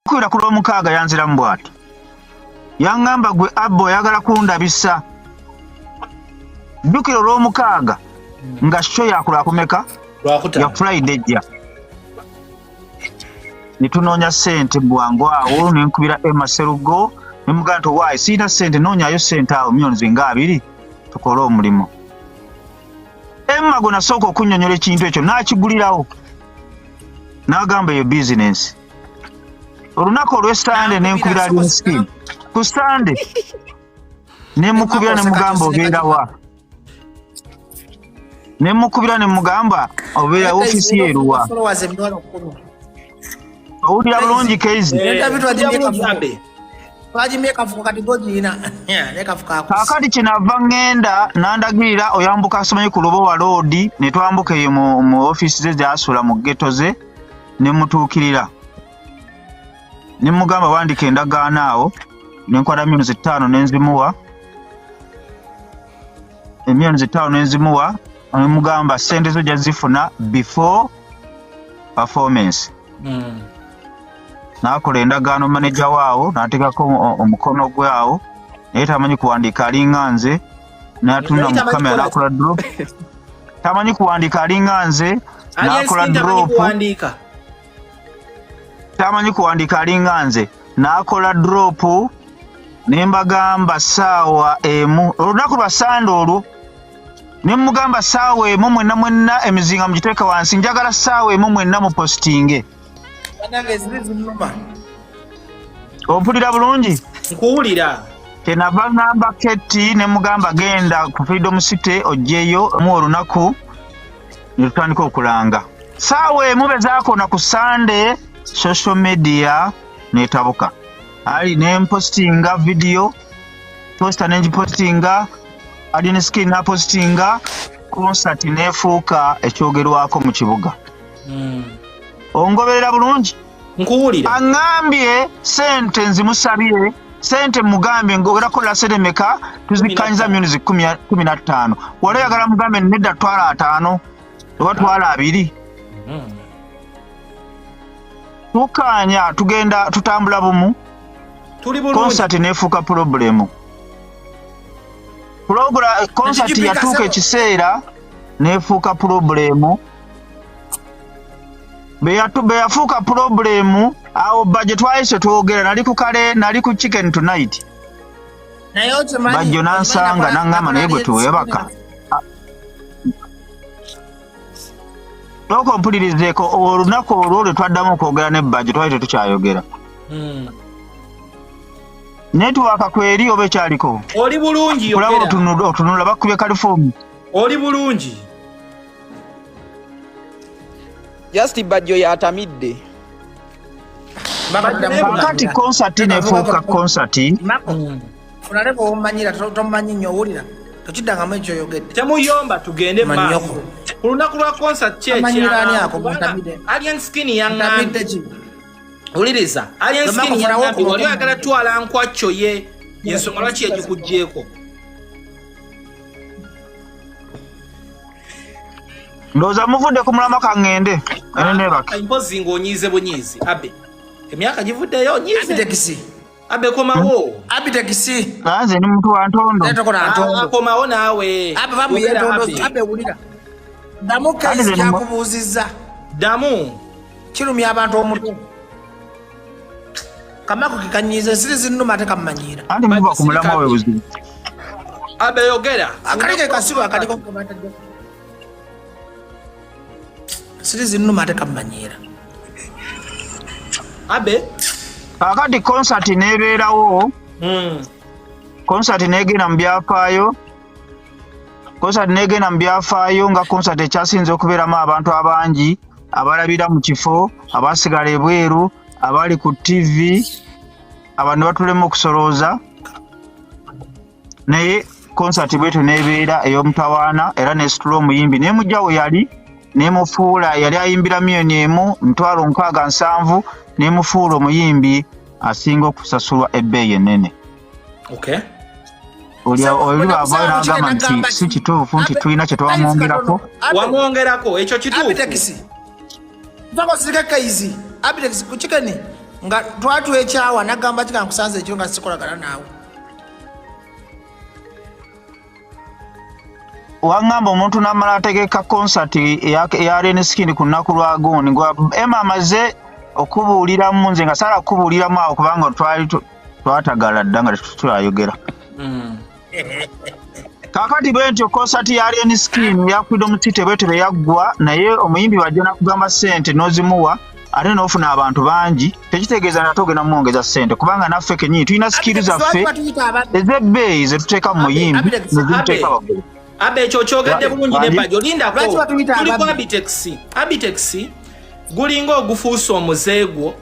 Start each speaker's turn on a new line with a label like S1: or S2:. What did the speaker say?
S1: Kubira ku Lwomukaaga yanziramu bw'ati, yaŋŋamba, "Gwe abba oyagala kundabisa." Jjukira Olwomukaaga nga show yakulwakumeka ya Friday ejja, ne tunoonya ssente bwangu awo. Ne nkubira Emma Serugo ne mugamba nti, "Owaayi, sirina ssente, noonyayo ssente awo 2 million tukole omulimu." Emma gwe nasooka okunnyonnyola ekintu ekyo n'akigulirawo n'agamba eyo bizinensi. Olunaku olw'Esande nenkubira Alien Skin ku Sande, nemukubira nemugamba, "Obeerawa?" Nemukubira nemugamba, "Obeera ofiisi yeeruwa?" Owulira bulungi, Keizi? Kaakati kinava ŋŋenda nandagirira oyambuka simanyi ku Lubowa Road, ne twambuka eyo mu ofiisi ze gyasula mu ghetto ze, ne mutuukirira ne mugamba, "Wandika endagaano awo." Nenkwata 5 million nenzimuwa, 5 million nenzimuwa, nemugamba, "Sente zo jazifuna before performance." Nakola endagaano, maneja waawo n'ateekako omukono gwe awo, naye tamanyi kuwandiika, alinga nze. Natunula mu kamera nakola drop. Tamanyi kuwandiika, alinga nze. Nakola drop. Tamanyi kuwandiika, alinga nze. Nakola drop ne mbagamba 1:00 olunaku lwa Sande olwo, ne mugamba, "1:00 mwenna mwenna emizinga mugiteeke wansi, njagala 1:00 mwenna mupositinge." Ompulira bulungi?
S2: Nkuwulira.
S1: Kyenava ngamba Keti ne mugamba, "Genda ku Freedom City ogyeyo mu olunaku." Ne tutandika okulanga 1:00 be zaakona ku Sande, social media netabuka. Ali nempostinga video poster, nengipostinga, Alien Skin napostinga, concert nefuuka ekyogerwako mu kibuga. Ongoberera bulungi?
S2: Nkuwulira.
S1: Aŋŋambye sente nzimusabye, sente mugambye ngogera kola sente meka? Tuzikkanyiza millions 15. Wali oyagala mugambe nedda, twala 50 oba twala 20. Tukkaanya, tugenda tutambula bumu.
S2: Tuli bulungi.
S1: Concert nefuuka problem. Concert
S3: Nekijupika
S1: yatuuka
S3: sebo.
S1: ekiseera nefuuka problem. Bwe yafuuka problem awo bajjo twayise twogera, nali ku kale, nali ku Chicken Tonight.
S3: Naye okimanyi
S1: Bajjo nansanga naŋŋamba, "Naye gwe teweebaka." Looka ompulirizeeko, olunaku olwo lwe twaddamu okwogera ne Bajjo twali tetukyayogera. Network kweri oba ekyaliko?
S2: Oli bulungi.
S1: Kulaba.
S2: Yogera.
S1: Otunula bakubye kalifoomu.
S2: Oli bulungi.
S4: Just Bajjo yatamidde.
S1: Kakati concert nefuuka concert.
S3: Olale bwomanyira tomumanyi nnyo, owulira tokiddangamu ekyo oyogedde.
S2: Temuyomba, tugende
S3: Manyoko.
S2: maaso. Ku lunaku lwa concert ki?
S3: Amanyira ani ako, muntamidde?
S2: Alien Skin
S3: Ntamidde
S2: yaŋŋambye
S3: ki?
S2: Wuliriza, Alien
S3: Mako,
S2: Skin
S3: funawo
S2: yaŋŋambye wali
S3: okuba
S2: oyagala twala nkwacyo ye, yensonga lwaki yagikuggyeeko.
S1: Ndowooza muvudde ku mulama, kaŋŋende ene neebake.
S2: Mpozi ng'onyiize bunyiizi, abe emyaka givuddeyo onyiize.
S3: Abitekisi.
S2: Abe, komawo.
S3: Abitekisi.
S1: Nze ndi muntu wa ntondo.
S3: Tokola
S2: Ah,
S3: ntondo.
S2: komawo naawe.
S3: Abe bamuye
S2: Yogera,
S3: entondo.
S2: Abe.
S3: Abe, wulira, ddamu.
S1: Ate
S3: Kesi
S1: nze
S3: kyakubuuzizza
S2: Ddamu.
S3: Kirumya abantu omutwe. Kamako kekanyiiza, ensiri zinnuma ate kammanyiira.
S1: Anti muva ku mulamwa we buzibu.
S2: Abe, yogera.
S3: Akali ke kasiru akaliko. Ensiri zinnuma ate kammanyiira.
S2: Abe.
S1: Kaakati concert nebeerawo. Concert negenda mu byafaayo, concert negenda mu byafaayo nga concert ekyasinze okubeeramu abantu abangi, abalabira mu kifo, abasigala ebweru, abali ku TV, abantu batulemu okusolooza. Naye concert bwetyo nebeera ey'omutawaana era nesitula omuyimbi nemujja we yali, nemufuula yali ayimbira 1,670,000, nemufuula omuyimbi asinga okusasulwa ebbeeyi ennene. Oli oli bavaayo n'agamba nti si kituufu nti tulina kye twamwongerako.
S2: Wamwongerako, ekyo kituufu.
S3: Abitekisi, nfako sirika kaizi. Abitekisi ku Chicken Nga twatwekyawa nagamba kika nkusanze ekiro nga sikolagana naawe.
S1: Waŋŋamba omuntu n'amala ategeka konsati eya Alien Skin ku lunaku lwa gundi gwa Emma amaze okubuuliramu, nze nga saala kukubuuliramu awo kubanga twali twatagala dda nga tetukyayogera. Kaakati bwe ntyo konsati ya Alien Skin eya Freedom City bwetyo bwe yaggwa, naye omuyimbi bw'ajja n'akugamba ssente n'ozimuwa ate n'ofuna abantu bangi, tekitegeeza nti ate ogenda mumwongeza ssente, kubanga naffe kennyini tulina sikiru zaffe
S3: Lwaki batuyita ababbi?
S1: ez'ebbeeyi ze tuteeka mu muyimbi
S2: Abitex,
S1: ne zimuteeka
S2: Abe.
S1: waggulu.
S2: Abe, ekyo kyogedde bulungi ne
S1: Wangi?
S2: Bajjo, lindako.
S3: Lwaki batuyita
S2: Tuli ku
S3: ababbi?
S2: Abitex. Abitex gulinga ogufuuse omuze gwo.